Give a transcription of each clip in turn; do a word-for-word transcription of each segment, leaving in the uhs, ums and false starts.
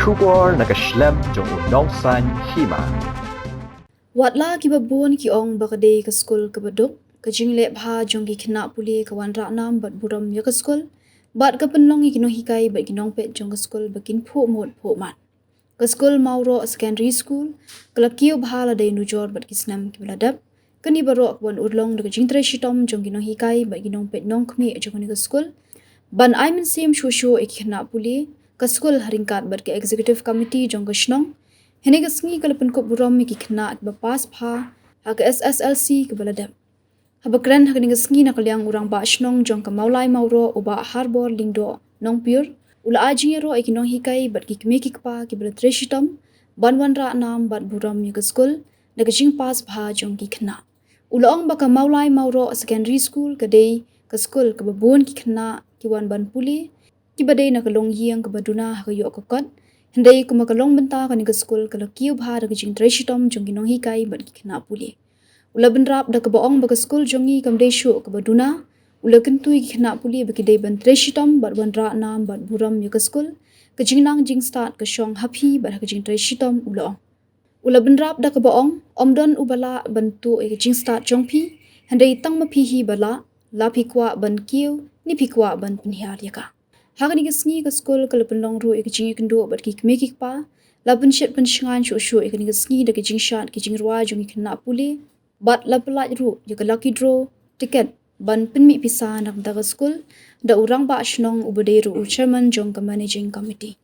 Khubor na ka shlem jong u nongsan hima. Wat la kiba bun ki ong ba ka dei ka skul kaba duk, ka jingleh bha jong ki khynnah pule ka wanrah nam bad burom ïa ka skul, bad ka pynlong ïa ki nonghikai bad ki nongpeit jong ka skul ba kin phuh mut phuh mat. Ka skul Mawroh Secondary School ka la kiew bha lada nujor bad ki snem kiba la dep. Kane baroh ka wan urlong da ka jingtrei shitom jong ki nonghikai bad ki nongpeit nongkhmih jong kane ka skul ban ai mynsiem shuh shuh ïa ki khynnah pule. Ka skul ha ryngkat bad ka executive committee jong ka shnong, hynne ka sngi ka la pynkup burom ïa ki khynnah kiba pass bha ha ka S S L C kaba la dep. Haba kren ha kane ka sngi na ka liang u rangbah shnong jong ka Mawlai Mawroh u Bah Harbor Lyngdoh Nongpyiur u la ai jingïaroh ïa ki nonghikai bad ki kmie ki kpa kiba la trei shitom ban wanrah nam bad burom ïa ka skul da ka jingpass bha jong ki khynnah. U la ong ba ka Mawlai Mawroh Secondary School ka dei ka skul kaba bun ki khynnah ki wan ban pule, kiba dei na ka longïing kaba duna ha ka ïoh ka kot. Hynrei kumba ka long bynta kane ka skul ka la kiew bha da ka jingtrei shitom jong ki nonghikai bad ki khynnah pule. U la bynrap da kaba ong ba ka skul jong ngi kam dei shuh kaba duna. U la kyntu ïa ki khynnah pule ba ki dei ban trei shitom bad wanrah nam bad burom ïa ka skul. Ka jingnang jingstad ka shong ha phi bad ha ka jingtrei shitom, u la ong. U la bynrap da kaba ong, ym don uba lah ban tuh ïa ka jingstad jong phi, hynrei tang ma phi hi ba lah, la phi kwah ban kiew ne phi kwah ban pynhiar ïa ka. Ha kane ka sngi ka skul ka la pynlong ruh ïa ka jingïakynduh bad ki kmie ki kpa, la pynshit pynshngaiñ shuh shuh ïa kane ka sngi da ka jingshad ki jingrwai jong ki khynnah pule, bad la pyllait ruh ïa ka lucky draw ticket ban pynmih pisa na ka bynta ka skul da u rangbah shnong uba dei ruh u chairman jong ka managing committee.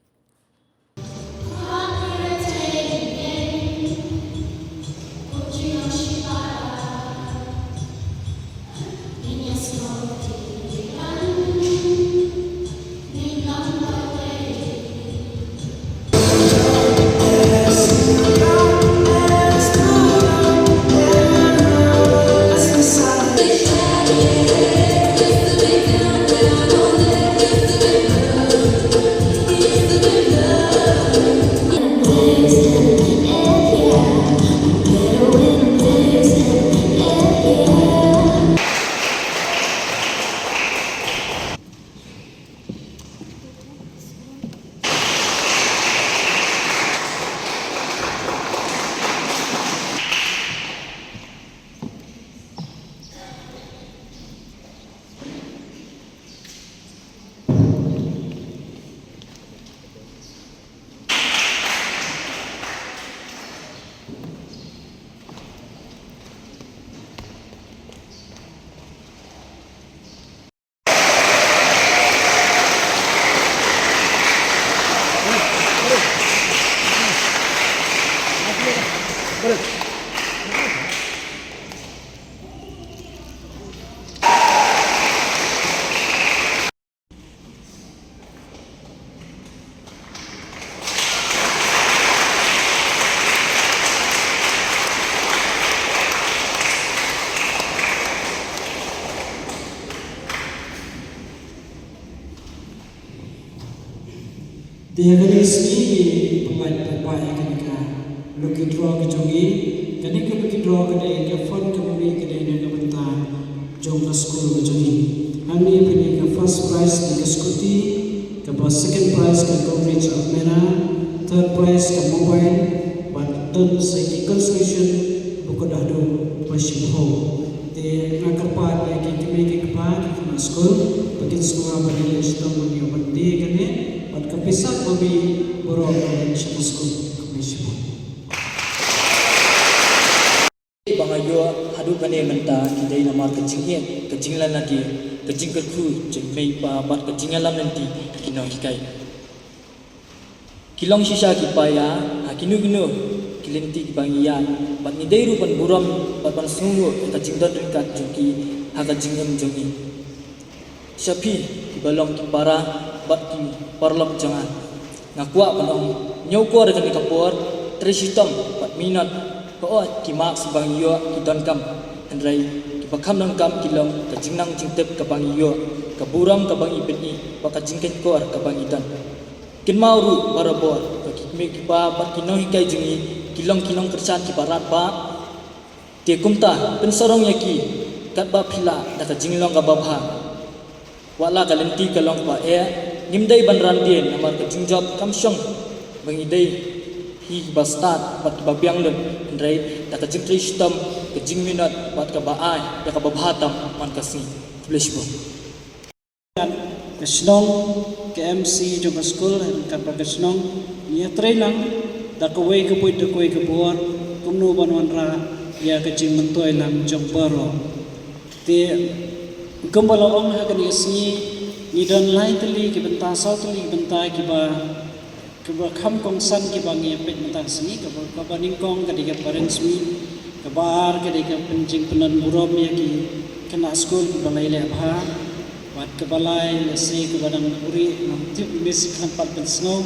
Te ha kane ka sngi ngi pynlait paidbah ïa kane ka lucky draw ka jong ngi. Kane ka lucky draw ka dei ka fund kaba mih ka dei na ka bynta jong ka skul ka jong ngi. Hangne phi dei ka first prize dei ka scooty, kaba second prize ka Godrej Almirah, third prize ka mobile, bad don sa ki consolation bukud haduh ba shiphew. Te nga kyrpad ïa ki kmie ki kpa ki khynnah skul ba kin sngewbha ban ïaleh shitom ban ïoh ban die kane, bad ka pisa kaba mih baroh ka wan sha ka skul. Khublei shibun. Ba nga ïoh haduh kane mynta ki dei namar ka jingïeit, ka jingïaid lynti, ka jingkyrkhu jong ki mei ki pa bad ka jingïalam lynti ki nonghikai. Ki long shisha ki paia ha kino kino ki lynti kiba ngi ïaid, bad ngi dei ruh ban burom bad ban sngewnguh ïa ka jingdon ryngkat jong ki ha ka jingim jong ngi. Sha phi kiba long ki para bad ki paralok jong nga, nga kwah ban ong, ñiewkor ïa kane ka por, trei shitom bad minot. Hooid, ki marks ba ngi ïoh ki donkam, hynrei kiba kham donkam ki long ka jingnang jingtip kaba ngi ïoh, ka burom kaba ngi pyni, bad ka jingkhein kor kaba ngi don. Kynmaw ruh barabor ba ki kmie ki kpa bad ki nonghikai jong ngi ki long ki nongkyrshan kiba radbah. Te kumta, pynsarong ïa ki katba phi lah da ka jinglong kaba bha. Wat la ka lynti ka long kaba eh, ngim dei ban ran dien namar ka jingjop kam shong ba ngi dei hi ba stad bad ba biang lut, hynrei da ka jingtrei shitom, ka jingminot bad kaba ai ïa kaba bha tam man ka sngi. Khublei shibun. Ka shnong, ka M C jong ka skul, ryngkat bad ka shnong, ngi ïatrei lang da kawei ka buit da kawei ka bor kumno ban wanrah ïa ka jingmyntoi lang jong baroh. Te kumba la ong ha kane ka sngi, ngi don lai tylli ki bynta, saw tylli ki bynta kiba Kaba kham kongsan kiba ngi peit mynta ka sngi, kaba, kaba nyngkong ka dei ka parents meet, kaba ar ka dei ka pynjingpynlong burom ïa ki khynnah skul kiba la ïaleh bha, bad kaba lai lehse kaba dang buhrieh ngam tip, miss khlem pat pynsngew,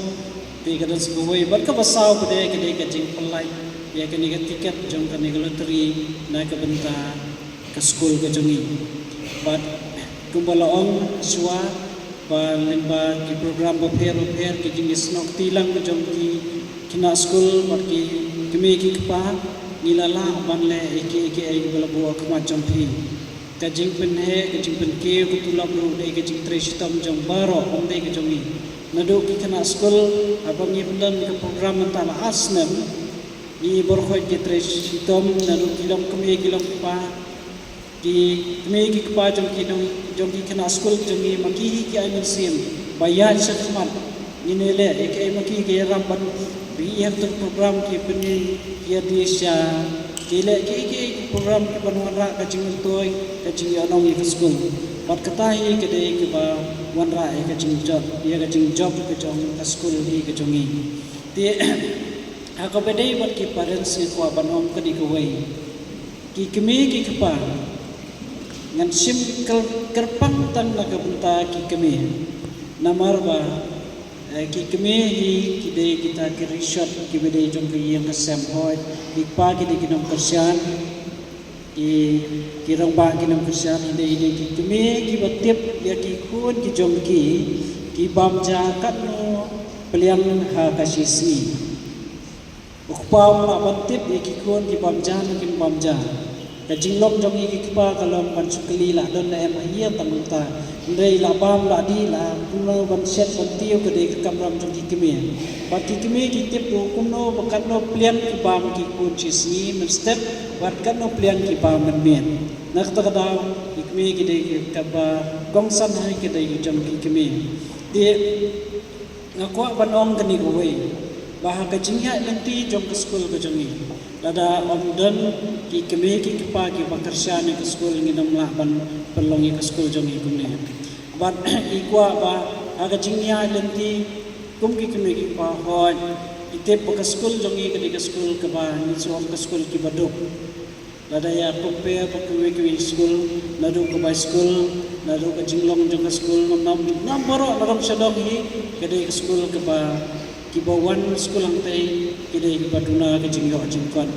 te ka dang sa kawei, bad kaba saw pat ka dei ka jingpynlait ïa kane ka tiket jong kane ka lottery na ka bynta ka skul ka jong ngi. Bad kumba la ong shuwa ba lyngba ki program bapher bapher, ki jingïasnoh kti lang ka jong ki khynnah skul bad ki kmie ki kpa, ngi la lah ban leh ïa kiei kiei ba la buh ha khmat jong phi. Ka jingpynheh, ka jingpynkiew ka tulop ruh dei ka jingtrei shitom jong baroh, ym dei ka jong ngi. Naduh ki khynnah skul, haba ngi pynlong ka program mynta la ar snem, ngi bor khoit ki trei shitom, naduh ki long kmie ki long kpa, ki kmie ki kpa jong ki dong, jong ki khynnah skul jong ngi, ma ki hi ki ai mynsiem ba ïaid shakhmat. Ngin ïaleh ïa kaei ma ki ka ïarap ban, ba ïa kata ka program ki pyni, ki ïadie sha, ki leh kiei kiei ki program ki ban wanrah ka jingmyntoi, ka jingïainong ïa ka skul. Bad kata hi ka dei kaba wanrah ïa ka jingjop, ïa ka jingjop ka jong ka skul hi ka jong ngi. Te ha kaba dei bad ki parents, ngi kwah ban ong ka dei kawei. Ki kmie ki kpa, ngan shim kyr-, kyrpang tang na ka bynta ki kmie. Namar ba, eh, ki kmie hi ki dei kita ki rishot kiba dei jong ka ïing ka sem, hooid, ki kpa ki dei ki nongkyrshan, ki, ki rangbah ki nongkyrshan, hynrei, hynrei ki kmie kiba tip ïa ki khun ki jong ki, ki bam ja katno pliang ha ka shi sngi. U kpa um lah ban tip ïa ki khun ki bam ja ne kim bam ja. Ka jinglong jong ngi ki kpa ka long ban shu kylli lah don ne em ha ïing tang mynta. Hynrei lah bam lah dih lah kumno ban shet ban tiew ka dei ka kamram jong ki kmie. Bad ki kmie ki tip ruh kumno ba katno pliang ki bam ki khun shi sngi mynstep bad katno pliang ki bam mynmiet. Na kata ka daw ki kmie ki dei kaba kongsan ha ka dei ka jong ki kmie. Te nga kwah ban ong kane kawei, ba ha ka jingïaid lynti jong ka skul ka jong ngi, lada ym don ki kmie ki kpa kiba kyrshan ïa ka skul, ngin ym lah ban pynlong ïa ka skul jong ngi kumne. Bad ngi kwah ba ha ka jingïaid lynti kum ki kmie ki kpa, hooid, ngi tip ba ka skul jong ngi ka dei ka skul kaba ngi shu ong ka skul kiba duk. Lada ïa compare bad kiwei kiwei ki skul, naduh ka bai skul, naduh ka jinglong jong ka skul, ngam, ngam, ngam baroh, na dong sha dong hi, ka dei ka skul kaba, kiba wan skul hangtei ki dei kiba duna ka jingïoh jingkot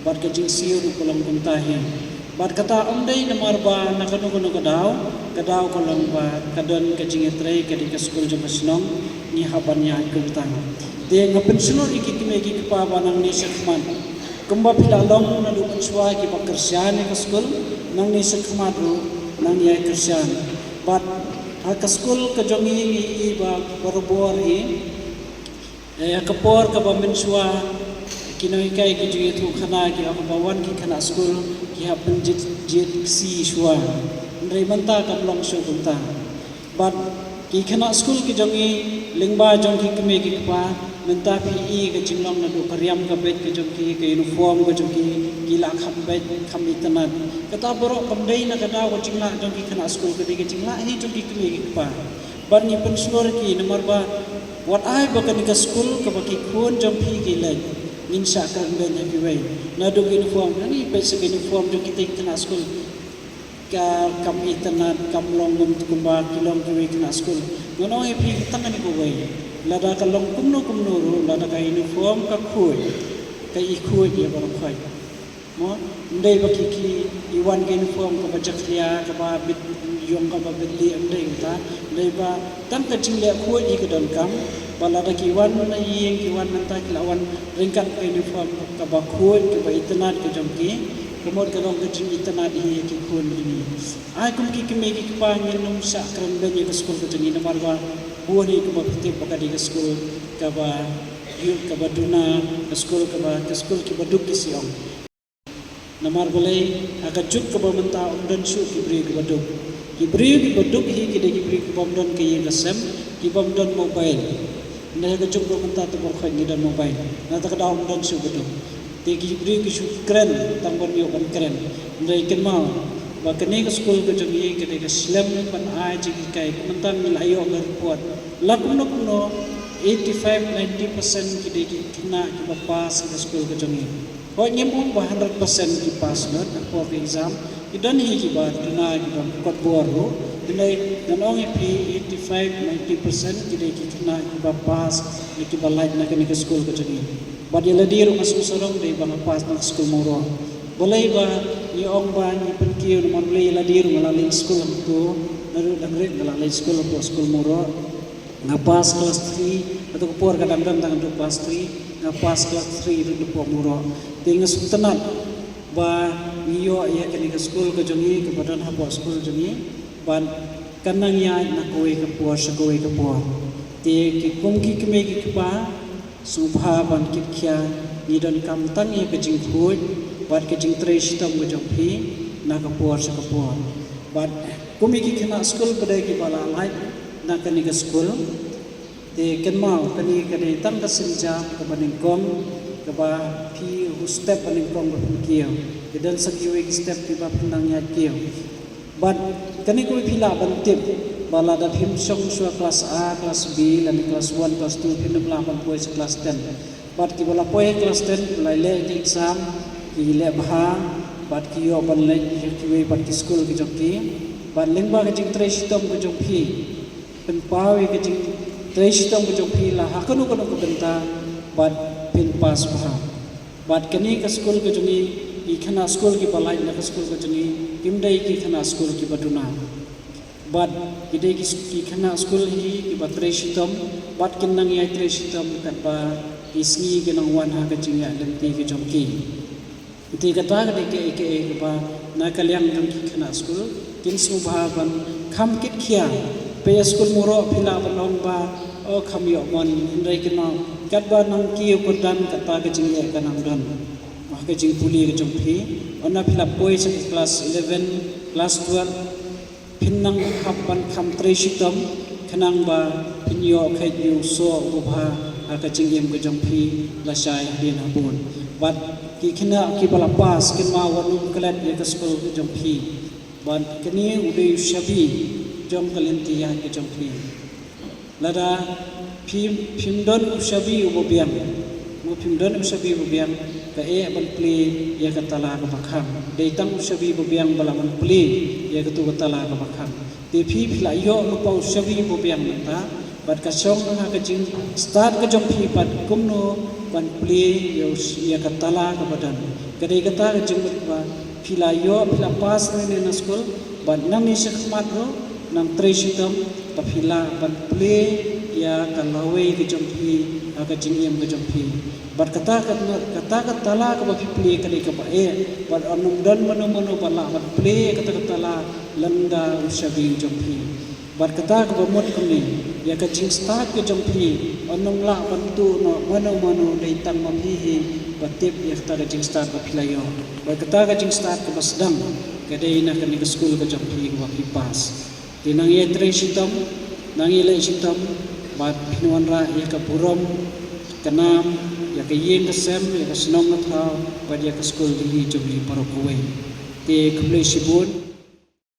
bad ka jingsiew ruh ka long kumta hi. Bad kata ym dei namar ba na kano kano ka daw, ka daw ka long ba ka don ka jingïatrei, ka dei ka skul jong ka shnong, ngi hap ban ïaid kumta. Te nga pynshlur ïa ki kmie ki kpa ba nangne shakhmat, kumba phi la long naduh mynshuwa kiba kyrshan ïa ka skul, nangne shakhmat ruh nang ïai kyrshan. Bad ha ka skul ka jong ngi, ngi i ba barabor hi, eh, ha ka por kaba mynshuwa ki nonghikai ki ju ïathuhkhana ki ong ba wan ki khynnah skul ki hap pynjied, jied ksi shuwa. Hynrei mynta kam long shuh kumta. Bad ki khynnah skul ki jong ngi, lyngba jong ki kmie ki kpa, mynta phi i ka jinglong naduh ka riam ka beit ka jong ki, ka uniform ka jong ki, ki la kham beit kham itynnad. Kata baroh kam dei na ka daw ka jinglah jong ki khynnah skul, ka dei ka jinglah hi jong ki kmie ki kpa. Bad ngi pynshlur ïa ki namar ba wat ai ba kane ka skul kaba ki khun jong phi ki leit, ngin shah kren beiñ ha kiwei. Naduh ka uniform, ngi peit sa ka uniform jong kita ki khynnah skul. Ka kam itynnad, kam long kum, kumba ki long kiwei khynnah skul. Ngan ong ïa phi tang kane kawei. Lada ka long kumno kumno ruh, lada ka uniform ka khuid, ka i khuid ïa baroh khoit. Mo, ym dei ba ki, ki i wan ka uniform kaba jakhlia, kaba bit ïong, kaba bit lieh, ym dei kumta. Ym dei ba tang ka jingleh khuid hi ka donkam, ba lada ki wan na ïing, ki wan mynta ki la wan ryngkat ka uniform kaba khuid, kaba itynnad ka jong ki, ka mut ka long ka jingitynnad hi ïa ki khun ki ni. Ai kum ki kmie ki kpa ngin ym shah kren beiñ ïa ka skul ka jong ngi namar ba bun hi kumba phi tip ba ka dei ka skul kaba Ïoh kaba duna ka skul kaba, ka skul kiba duk ki shu ong. Namar balei, ha ka juk kaba mynta ym don shuh ki briew kiba duk. Ki briew kiba duk hi ki dei ki briew kibym don ka ïing ka sem, kibym don mobile. Hynrei ha ka juk kaba mynta te baroh khoit ngi don mobile. Na kata ka daw ym don shuh ba duk. Te ki briew ki shu kren, tang ban ïoh ban kren. Hynrei kynmaw ba kane ka skul ka jong ngi ka dei ka skul ban ai jinghikai, ka mynta ngi la ïoh ka report. La kumno kumno, eighty-five, ninety percent ki dei ki khynnah kiba pass ha ka skul ka jong ngi. Hooid, ngim ong ba hundred percent ki pass lut ha por ka exam. Ki don hi kiba duna, kiba kot bor ruh. Hynrei ngan ong ïa phi, eighty-five, ninety percent ki dei ki khynnah kiba pass, kiba lait na kane ka skul ka jong ngi. Bad ïa lade ruh nga sngewsarong dei ba nga pass na ka skul Mawroh. Balei ba ngi ong ba ngi pynkiew, namar balei ïa lade ruh nga la leit skul hangto, naduh dang rit nga la leit skul hapoh skul Mawroh. Nga pass class three, hato ka por ka dang don tang haduh class three, nga pass class three ruh hapoh Mawroh. Te nga sngewtynnat ba ngi ïoh ïa kane ka skul ka jong ngi, kaba don hapoh skul jong ngi, bad kan nang ïaid na kawei ka por sha kawei ka por. Te ki kum ki kmie ki kpa, sngewbha ban kit khia, ngi donkam tang ïa ka jingkhuid bad ka jingtrei shitom ka jong phi na ka por sha ka por. Bad kum ïa ki khynnah skul ba dei kiba la lait na kane ka skul, te kynmaw kane ka dei tang ka sienjam kaba nyngkong, kaba phi, u step ba nyngkong ba phin kiew. Ki don sa kiwei ki step kiba phin nang ïaid kiew. Bad kane kawei phi lah ban tip ba lada phim shong shuwa class A, class B, lane class one, class two, phin ym lah ban poi sha class ten. Bad kiba la poi class ten ki la leh ki exam, ki leh bha, bad ki ïoh ban leit ïa kiwei pat ki skul ki jong ki. Bad lyngba ka jingtrei shitom ka jong phi, pynpaw ïa ka jingtrei shitom ka jong phi la ha kano kano ka bynta, bad phin pass bha. Bad kane ka skul ka jong ngi, ki khynnah skul kiba lait na ka skul ka jong ngi, kim dei ki khynnah skul kiba duna. Bad ki dei ki, ki khynnah skul hi kiba trei shitom, bad kin nang ïai trei shitom katba ki sngi ki nang wan ha ka jingïaid lynti ka jong ki. Te kata ka dei kaei kaei kaba na ka liang jong ki khynnah skul kin sngewbha ban kham kit khia. Phi ïa skul Mawroh phi lah ban ong ba, o, kham ïoh mon, hynrei kynmaw katba nang kiew kyrdan kata ka jingeh ka nang don ha ka jingpule ka jong phi. Ynda phi la poi sha ka class eleven, class twelve, phin nang hap ban kham trei shitom khnang ba phin ïoh kheit ïa u soh uba bha ha ka jingim ka jong phi lashai hadien habud. Bad ki khynnah kiba la pass, kynmaw wat nym klet ïa ka skul ka jong phi. Bad kane u dei u shabi jong ka lynti ïaid ka jong phi. Lada phim, phim don u shabi uba biang, mo, phim don u shabi uba biang, ka eh ban plie ïa ka tala kaba khang. Dei tang u shabi uba biang ba lah ban plie ïa katu ka tala kaba khang. Te phi, phi la ïoh lypa u shabi uba biang mynta, bad ka shong ha ka jingstad ka jong phi pat kumno ban plie ïa u sh-, ïa ka tala kaba don. Ka dei kata ka jingmut ba phi la ïoh, phi la pass nangne na skul, bad nangne shakhmat ruh nang trei shitom ba phi lah ban plie ïa ka lawei ka jong phi ha ka jingim ka jong phi. Bad kata ka, kata ka tala kaba phi plie ka dei kaba eh, bad ym don mano mano ba lah ban plie ïa kata ka tala lymda u shabi jong phi. Bad kata kaba mut kumne, ïa ka jingstad ka jong phi, ym lah ban tuh noh mano mano, dei tang ma phi hi ba tip ïa kata ka jingstad ba phi la ïoh. Bad kata ka jingstad kaba sdang ka dei na kane ka skul ka jong phi kaba phi pass. Te nang ïai trei shitom, nang ïai leh shitom, bad phin wanrah ïa ka burom, ka nam, ïa ka ïing ka sem, ïa ka shnong ka thaw, bad ïa ka skul jong ngi jong ngi baroh kawei. Te khublei shibun,